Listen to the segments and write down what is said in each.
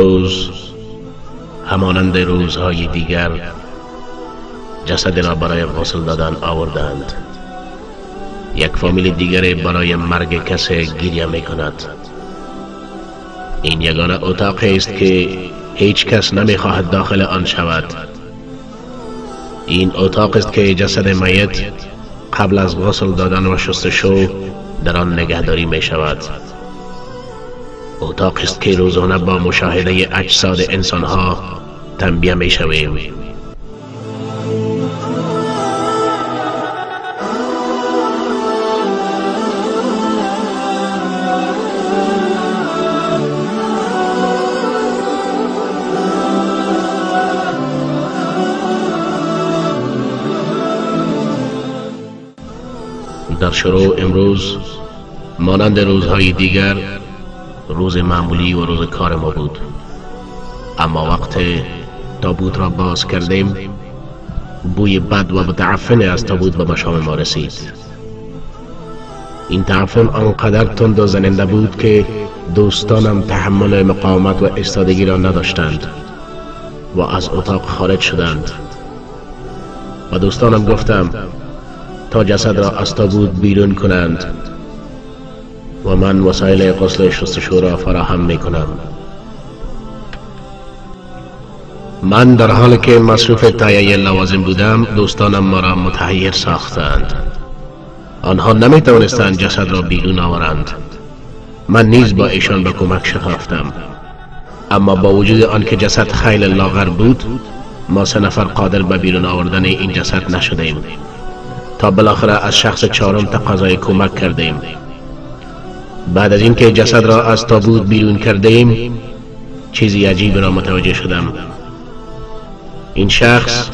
امروز همانند روزهای دیگر جسد را برای غسل دادن آوردند. یک فامیل دیگر برای مرگ کسی گریه می کند. این یگانه اتاق است که هیچ کس نمی خواهد داخل آن شود. این اتاق است که جسد میت قبل از غسل دادن و شستشو در آن نگهداری می شود. اتاق است که روزانه با مشاهده اجساد انسانها تنبیه می شویم. در شروع امروز مانند روزهای دیگر روز معمولی و روز کار ما بود، اما وقت تابوت را باز کردیم بوی بد و متعفن از تابوت به مشام ما رسید. این تعفن آنقدر تند و زننده بود که دوستانم تحمل مقاومت و ایستادگی را نداشتند و از اتاق خارج شدند. و دوستانم گفتم تا جسد را از تابوت بیرون کنند و من وسایل غسل شستشو را فراهم می کنم. من در حالی که مصروف تهیه لوازم بودم دوستانم مرا متحیر ساختند. آنها نمی توانستند جسد را بیرون آورند. من نیز با ایشان به کمک شتافتم، اما با وجود آنکه جسد خیلی لاغر بود ما 3 نفر قادر به بیرون آوردن این جسد نشدیم تا بالاخره از شخص چهارم تقاضای کمک کردیم. بعد از اینکه جسد را از تابوت بیرون کردیم چیزی عجیب را متوجه شدم. این شخص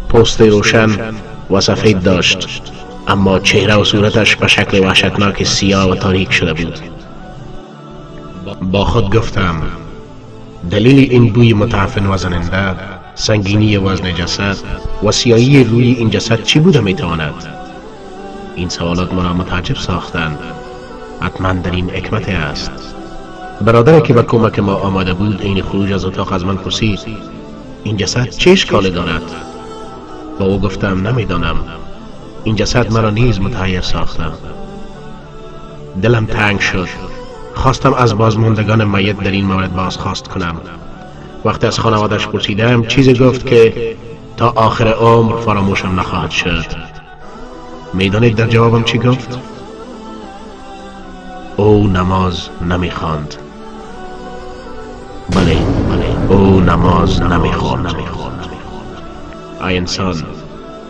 پوست روشن و سفید داشت، اما چهره و صورتش به شکل وحشتناک سیاه و تاریک شده بود. با خود گفتم دلیل این بوی متعفن و زننده، سنگینی وزن جسد و سیاهی روی این جسد چی بوده میتواند؟ این سوالات مرا متعجب ساختند. حتما در این حکمت است. برادری که به کمک ما آمده بود این خروج از اتاق از من پرسید این جسد چه اشکالی دارد؟ با او گفتم نمیدانم. این جسد مرا نیز متحیر ساخته. دلم تنگ شد. خواستم از بازماندگان میت در این مورد بازخواست کنم. وقتی از خانوادش پرسیدم چیزی گفت که تا آخر عمر فراموشم نخواهد شد. میدانید در جوابم چی گفت؟ او نماز نمیخواند. بله، او نماز نمیخواند. ای انسان،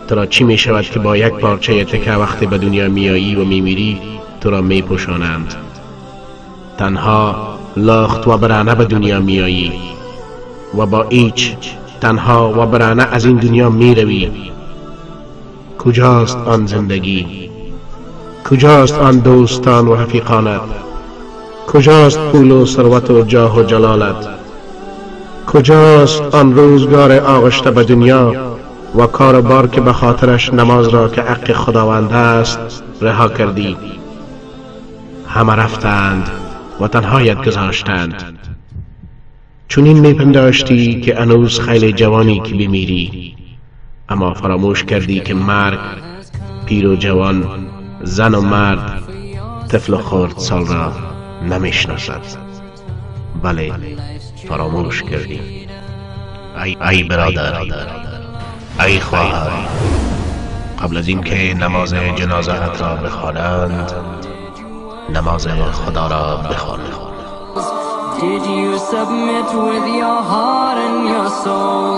تو را چی میشود که با یک پارچه تکه وقتی به دنیا میایی و میمیری تو را میپوشانند؟ تنها لاخت و برهنه به دنیا میایی و با ایچ تنها و برهنه از این دنیا میروی. کجاست آن زندگی؟ کجاست آن دوستان و رفیقانت؟ کجاست پول و ثروت و جاه و جلالت؟ کجاست آن روزگار آغشته به دنیا و کار و بار که به خاطرش نماز را که حق خداوند است رها کردی؟ همه رفتند و تنهایت گذاشتند. چنین میپنداشتی که هنوز خیلی جوانی که بمیری، اما فراموش کردی که مرگ پیر و جوان، زن و مرد، طفل و خردسال را نمیشناسد. بله، فراموش کردی. ای برادر، ای خواهر، قبل از اینکه نماز جنازه ات را بخوانند نماز خدا را بخوان. Did you submit with your heart and your soul?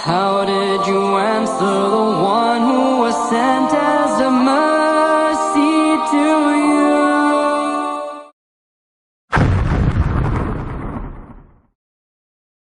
How did you answer the one who was sent as a mercy to you?